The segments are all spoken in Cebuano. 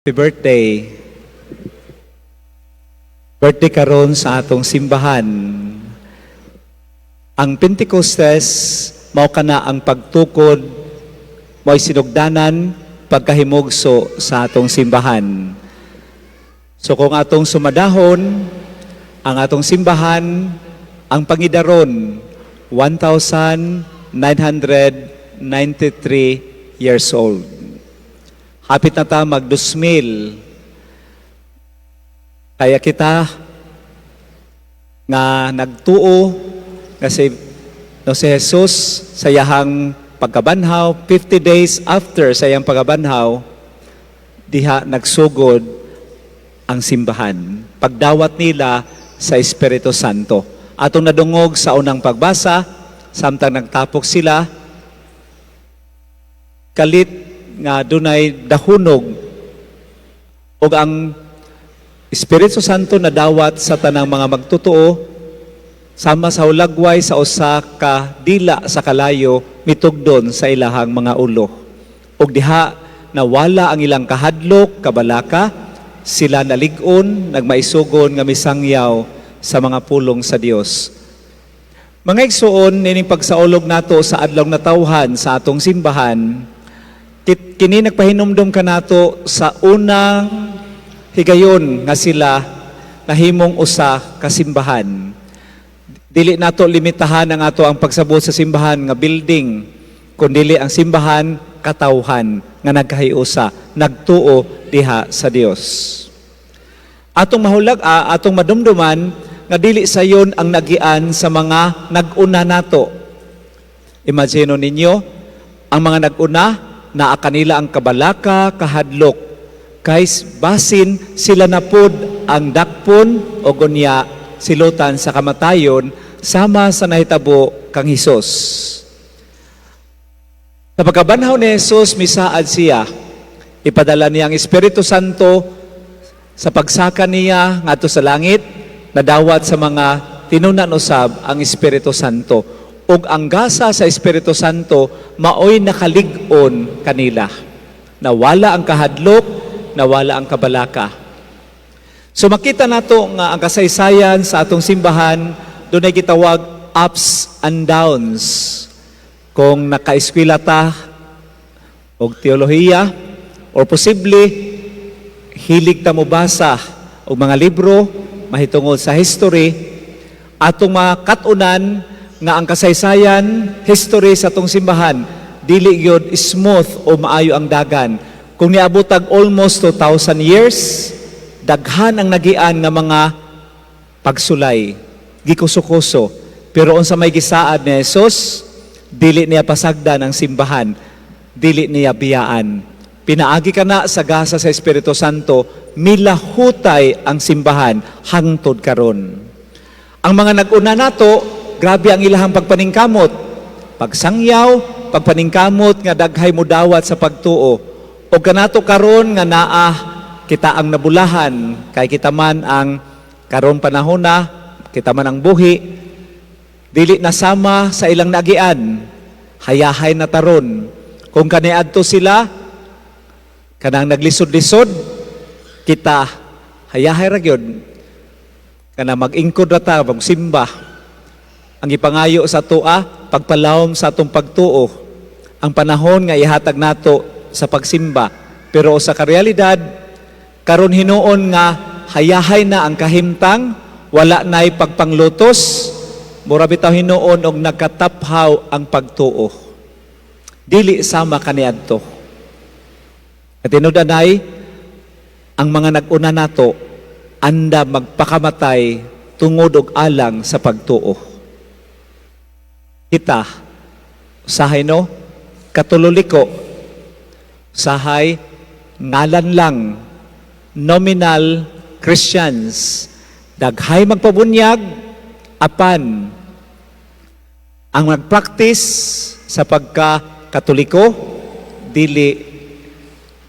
Happy birthday. Birthday karon sa atong simbahan. Ang Pentecostes mao kana ang pagtukod, mo'y sinugdanan pagkahimugso sa atong simbahan. So kung atong sumadahon, ang atong simbahan, ang pangidaron, 1,993 years old. Hapit na ta mag 2,000. Kaya kita nga nagtuo nga si, no, si Jesus sa iyahang pagkabanhaw, 50 days after sa iyang pagkabanhaw, diha nagsugod ang simbahan. Pagdawat nila sa Espiritu Santo. Atong nadungog sa unang pagbasa, samtang nagtapok sila, kalit nga dunay dahunog ug ang Espiritu Santo nadawat sa tanang mga magtotoo sama sa hulagway sa usa ka dila sa kalayo mitugdon sa ilahang mga ulo. Ug diha nawala ang ilang kahadlok, kabalaka, sila nalig-on, nagmaisugon nga misangyaw sa mga pulong sa Dios. Mga igsuon, nining pagsaulog nato sa Adlaw Natawhan sa atong simbahan, kini nagpahinumdum kanato sa unang higayon nga sila nahimong usa ka simbahan. Dili nato limitahan ang ato ang pagsabot sa simbahan nga building, kundili ang simbahan katawhan nga nagkahiusa, nagtuo diha sa Dios. Atong mahulag, atong madumduman nga dili sayon ang nagian sa mga nag-una nato. Imagine ninyo, ang mga nag-una, naa kanila ang kabalaka, kahadlok, kay basin sila na pod ang dakpon o gunya silutan sa kamatayon sama sa nahitabo kang Hesus. Sa pagkabanhaw ni Jesus, misaad siya. Ipadala niya ang Espiritu Santo sa pagsaka niya ngadto sa langit, nadawat sa mga tinunan usab ang Espiritu Santo. Ug ang gasa sa Espiritu Santo maoy nakalig-on kanila. Nawala ang kahadlok, nawala ang kabalaka. So makita nato nga ang kasaysayan sa atong simbahan dunay gitawag ups and downs. Kung nakaeskwela ta og teolohiya or posible hilig ta mobasa og mga libro mahitungod sa history, atong makatunan nga ang kasaysayan, history sa atong simbahan, dili gyud smooth o maayo ang dagan. Kung niabot tag almost 2,000 years, daghan ang nagian nga mga pagsulay, gikuso-kuso. Pero unsa may gisaad ni Jesus, dili niya pasagdan ang simbahan, dili niya biyaan. Pinaagi kana sa gasa sa Espiritu Santo, milahutay ang simbahan hangtod karon. Ang mga nag-una nato, grabe ang ilahang pagpaningkamot. Pagsangyaw, pagpaningkamot nga daghay mo dawat sa pagtuo. O kanato karon nga naa kita ang nabulahan, kay kita man ang karon panahon na, kita man ang buhi, dili na sama sa ilang nagian, hayahay na taron. Kung kaniadto sila, kanang naglisod-lisod, kita hayahay ra gyud. Kana mag-ingkod ra ta, magsimba. Ang ipangayo sa atoa, pagpalawom sa atong pagtuo. Ang panahon nga ihatag nato sa pagsimba. Pero sa karealidad, karon hinuon nga hayahay na ang kahimtang, wala na'y pagpanglutos, mura bitaw hinuon og nagkataphaw ang pagtuo. Dili sama kaniadto. At tinud-anay, ang mga nag-una nato, anda magpakamatay tungod og alang sa pagtuo. Kita, usahay no, katuloliko, usahay, ngalan lang, nominal Christians, daghay magpabunyag, apan, ang nagpractice sa pagka-Katoliko, dili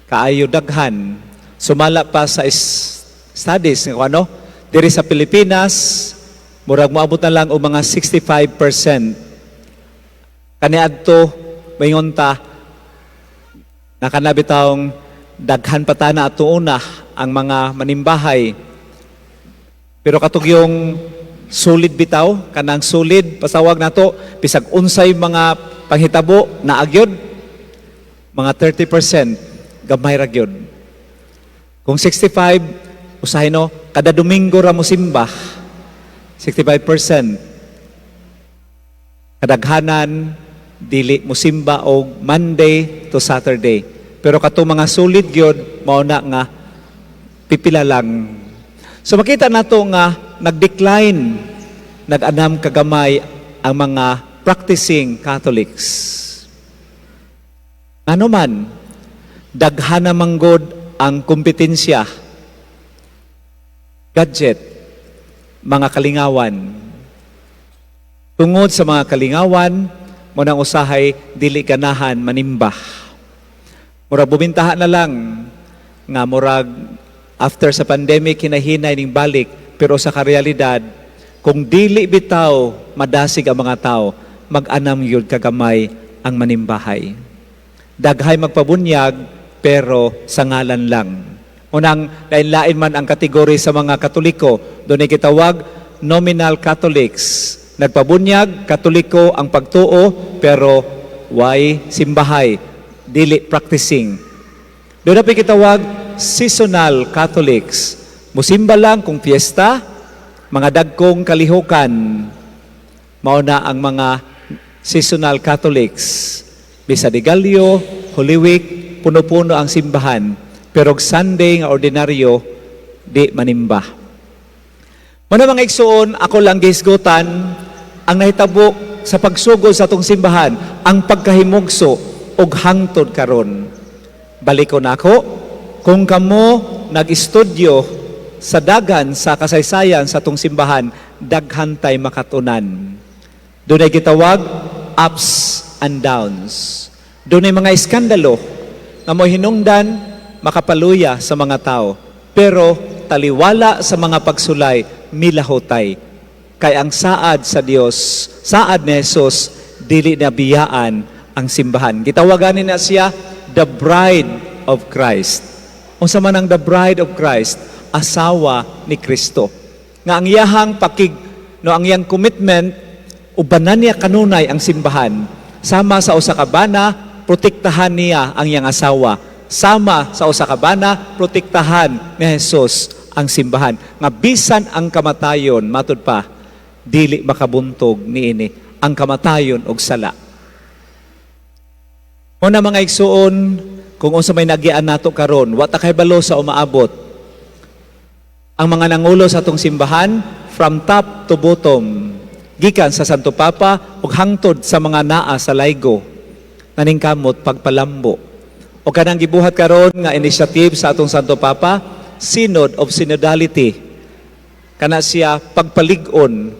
kaayo daghan. Sumala pa sa studies nga ano, diri sa Pilipinas, murag moabot na lang og mga 65%. Kaniadto maingon ta na kana bitawng Daghan pa ta na ato una ang mga manimbahay. Pero katong yung solid bitaw, kanang solid, pasawag nato, bisag unsay mga panghitabo, naa gyud, mga 30%, gamay ra gyud. Kung 65, usahay no, kada Domingo ra mo simba, 65%. Kadaghanan, dili mo simba og Monday to Saturday. Pero katong mga solid gyud, mao na nga pipila lang. So makita nato nga nag-decline, nag-anam kagamay ang mga practicing Catholics. Ano man, daghan na manggod ang kompetensya, gadget, mga kalingawan. Tungod sa mga kalingawan, mao nang usahay dili ganahan manimba. Murag bumintaha na lang nga murag after sa pandemic, hinahinay ning balik, pero sa karealidad, kung dili bitaw madasig ang mga tao, mag-anam gyud kagamay ang manimbahay. Daghay magpabunyag, pero sa ngalan lang. Unang lain-lain man ang kategory sa mga Katoliko. Dunay gitawag nominal Catholics. Nagpabunyag, Katoliko ang pagtuo, pero why simbahay? Dili practicing. Duna pay gitawag seasonal Catholics. Musimba lang kung fiesta, mga dagkong kalihukan. Mao na ang mga seasonal Catholics. Misa de Gallo, Holy Week, puno-puno ang simbahan. Pero og Sunday nga ordinaryo, di manimba. Mao na, mga igsuon, ako lang gihisgutan ang nahitabo sa pagsugod sa atong simbahan, ang pagkahimugso og hangtod karon. Balikon ako, kung kamo nag-estudyo sa dagan sa kasaysayan sa atong simbahan, daghan tay makatunan. Dunay gitawag ups and downs. Dunay mga iskandalo nga mo hinungdan makapaluya sa mga tao. Pero taliwala sa mga pagsulay, milahutay. Kay ang saad sa Dios, saad ni Jesus, dili na biyaan ang simbahan. Gitawagan na siya the bride of Christ. Unsa man ang the bride of Christ? Asawa ni Kristo. Nga ang iyahang pakig no, ang iyang commitment, ubanan niya kanunay ang simbahan. Sama sa usa ka bana, protektahan niya ang iyang asawa. Sama sa usa ka bana, protektahan ni Jesus ang simbahan. Nga bisan ang kamatayon, matud pa, dili makabuntog niini ang kamatayon og sala. Mao na, mga igsuon, kung unsa may nagyaan nato karon, wa ta kahibalo sa umaabot. Ang mga nangulo sa atong simbahan, from top to bottom, gikan sa Santo Papa ug hangtod sa mga naa sa laygo, naningkamot pagpalambo. O kanang gibuhat karon nga initiative sa atong Santo Papa, Synod of Synodality. Kana siya pagpalig-on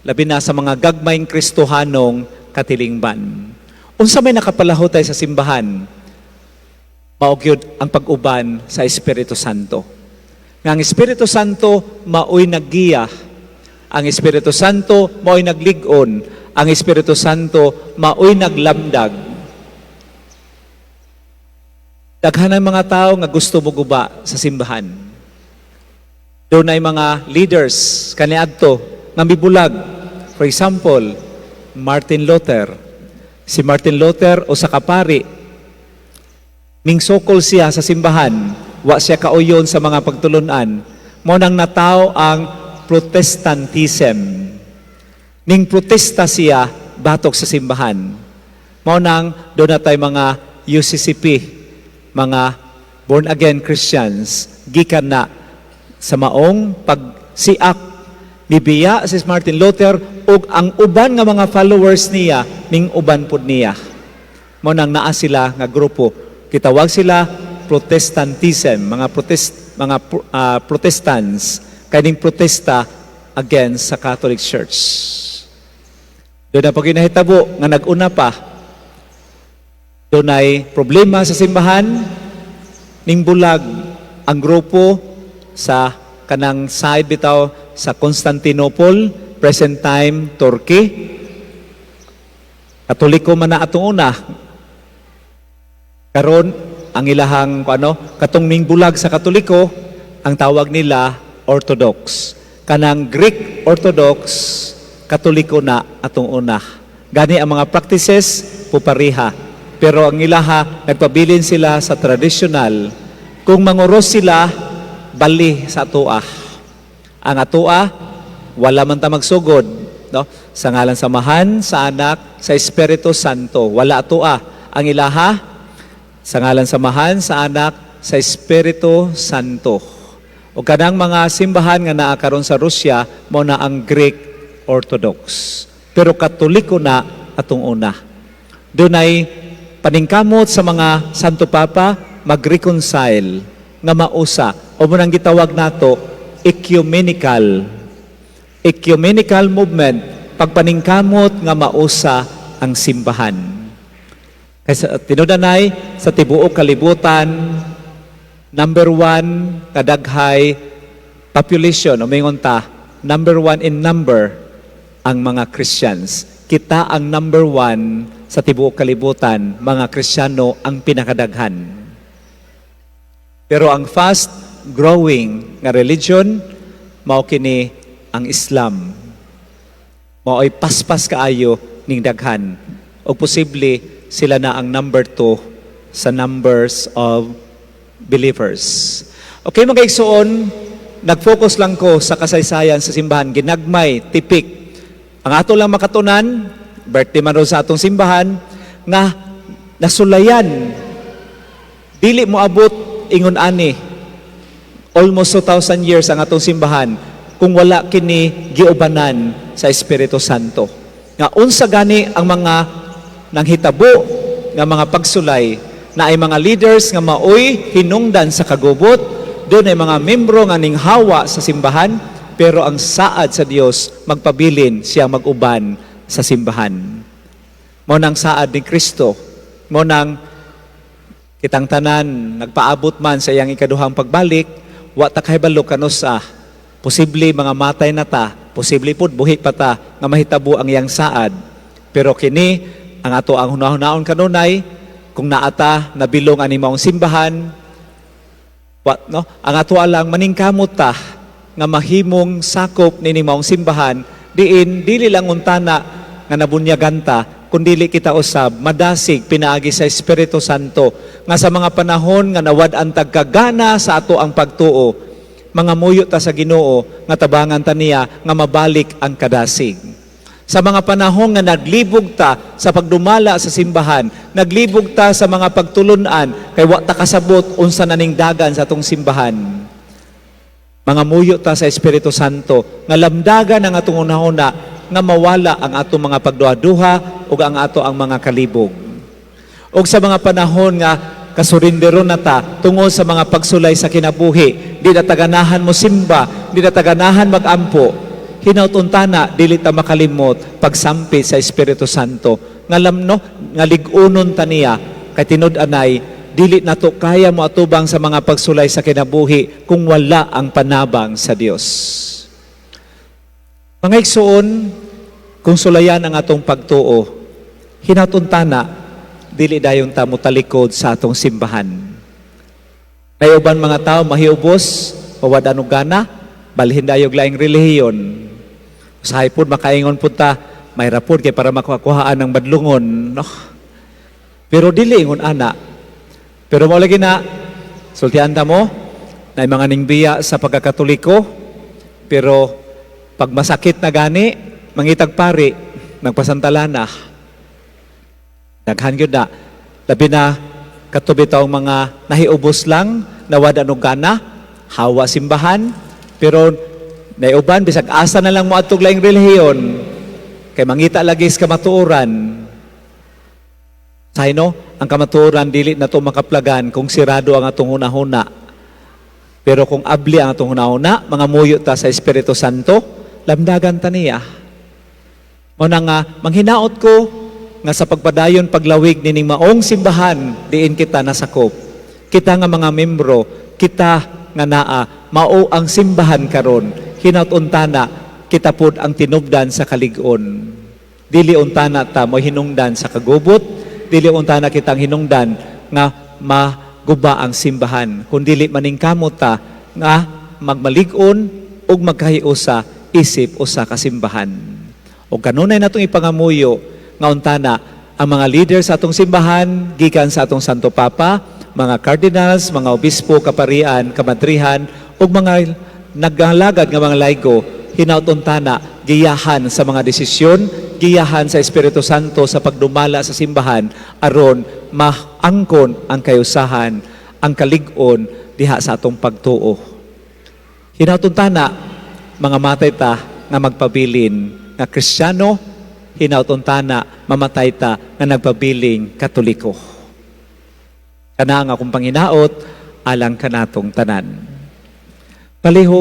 labi na sa mga gagmayng Kristohanong katilingban. Unsa may nakapalahutay sa simbahan? Mao gyud ang pag-uban sa Espiritu Santo. Nga ang Espiritu Santo maoy naggiya. Ang Espiritu Santo maoy naglig-on. Ang Espiritu Santo maoy naglamdag. Daghan ang mga tao nga gusto moguba sa simbahan. Dunay mga leaders kaniadto nga mibulag. For example, Martin Luther. Si Martin Luther, usa ka pari, ningsukol siya sa simbahan, wa siya kauyon sa mga pagtulunan. Mao nang natawo ang Protestantism. Ning protesta siya batok sa simbahan. Mao nang duna tay mga UCCP, mga born again Christians, gikan na sa maong pagsiak. Mibiya si Martin Luther ug ang uban nga mga followers niya ning uban pud niya. Mao nang naa sila nga grupo. Gitawag sila Protestantism, mga protest mga Protestants kay ning protesta against sa Catholic Church. Duna pag nahitabo nga nag-una pa, dunay problema sa simbahan, ning bulag ang grupo sa kanang side bitaw sa Constantinople, present time Turkey. Katoliko man na atong una. Karon ang Ang ilahang ano, katong mingbulag sa Katoliko, ang tawag nila Orthodox. Kanang Greek Orthodox, Katoliko na atong una. Gani ang mga practices pupariha. Pero ang ilaha, nagpabilin sila sa traditional. Kung manguros sila, bali sa atoa. Ang atoa, wala man ta magsugod. No? Sa ngalan sa Amahan, sa Anak, sa Espiritu Santo. Wala atoa. Ang ilaha, sa ngalan sa Amahan, sa Anak, sa Espiritu Santo. O kanang mga simbahan nga naa karon sa Russia, mao na ang Greek Orthodox. Pero Katoliko na atong una. Dunay paningkamot sa mga Santo Papa mag-reconcile nga mausa o mao nang gitawag nato ecumenical ecumenical movement, pagpaningkamot nga mausa ang simbahan. Kaysa tinud-anay sa tibuok kalibutan, number one kadaghay population, umingon ta, number one in number ang mga Christians. Kita ang number one sa tibuok kalibutan, mga Kristiyano ang pinakadaghan. Pero ang fast growing nga religion mao kini ang Islam. Mao'y paspas kaayo ning daghan. O posible sila na ang number two sa numbers of believers. Okay, mga igsoon, nag-focus lang ko sa kasaysayan sa simbahan, ginagmay, tipik. Ang ato lang makatunan, birthday man ron sa atong simbahan, nga nasulayan, dili mo abot ingon ani, almost 2,000 years ang atong simbahan kung wala kini giubanan sa Espiritu Santo. Nga unsa gani ang mga nanghitabo nga mga pagsulay na ay mga leaders nga maoy hinungdan sa kagubot, dunay mga membro nga ninghawa sa simbahan, pero ang saad sa Dios magpabilin siya mag-uban sa simbahan. Mao nang saad ni Kristo, mao nang kitang tanan nagpaabot man sa iyang ikaduhang pagbalik, wa ta kahibalo kanusa. Posible mga matay na ta, posible pud buhi pa ta nga mahitabo ang iyang saad. Pero kini ang ato ang hunahunahon kanunay kung naata nabilong ani maong simbahan, wa, no? Ang ato lang maningkamot ta nga mahimong sakop nini maong simbahan diin dili lang untana nga nabunyagan ta, kundili kita usab madasig pinaagi sa Espiritu Santo nga sa mga panahon nga nawad-an tag kagana sa ato ang pagtuo, mga muyo ta sa Ginoo nga tabangan ta niya nga mabalik ang kadasig. Sa mga panahon nga naglibog ta sa pagdumala sa simbahan, naglibog ta sa mga pagtulunan kay wa ta kasabot unsa na ning dagan sa atong simbahan, mga muyo ta sa Espiritu Santo nga lamdagan ang atong hunahuna nga mawala ang atong mga pagduha-duha ug ang ato ang mga kalibog. Ug sa mga panahon nga kasurindero na ta tungod sa mga pagsulay sa kinabuhi, di na taganahan mo simba, di na taganahan magampo, hinaut untana dili ta makalimot pagsampit sa Espiritu Santo nga lamno nga lig-unon ta niya, kay tinud-anay dili nato kaya mo atubang sa mga pagsulay sa kinabuhi kung wala ang panabang sa Dios. Mga igsoon, kung sulayan ang atong pagtuo, hinaut untana dili dayon ta motalikod sa atong simbahan. Nay uban mga tao mahiubos, mawad-an og gana, balhin dayog laing relihiyon. Usahay pod makaingon pud ta, may rapod kay para makuhaan ng badlungon, no? Pero dili ingon ana. Pero mao lagi na sultian ta mo na mga ningbiya sa pagkakatoliko, pero pag masakit na gani, mangitag pari, nagpasantala na. Daghan gyud na. Labi na kato bitawng mga nahiubos lang, nawad og gana, hawa simbahan, pero naiuban bisag asa na lang mo adtog laing relihiyon kay mangita lagi sa kamatuoran. Say no, ang kamatuoran dili na to makaplagan kung sirado ang atong hunahuna. Pero kung abli ang atong hunahuna, mga muyo ta sa Espiritu Santo, lamdagan ta niya. Mao na nga manghinaot ko nga sa pagpadayon paglawig nining maong simbahan diin kita nasakop. Kita nga mga membro, kita nga naa mao ang simbahan karon. Hinaut untana kita pod ang tinubdan sa kalig-on. Dili untana ta mo hinungdan sa kagubot, dili untana kitang hinungdan nga maguba. Guba ang simbahan kung dili maningkamot ta nga magmalig-on ug magkahiusa isip usa ka simbahan. O kanunay natong ipangamuyo nga untana ang mga leader sa atong simbahan, gikan sa atong Santo Papa, mga cardinals, mga obispo, kaparian, kamadrihan ug mga nagalagad nga mga laygo, hinaut untana giyahan sa mga desisyon, giyahan sa Espiritu Santo sa pagdumala sa simbahan aron maangkon ang kayusahan, ang kalig-on diha sa atong pagtuo. Hinaut untana mga matay ta nga magpabilin nga Kristiyano, hinaut untana mamatay ta nga nagpabiling Katoliko. Kana ang akong panginaot alang kanatong tanan. Palihog.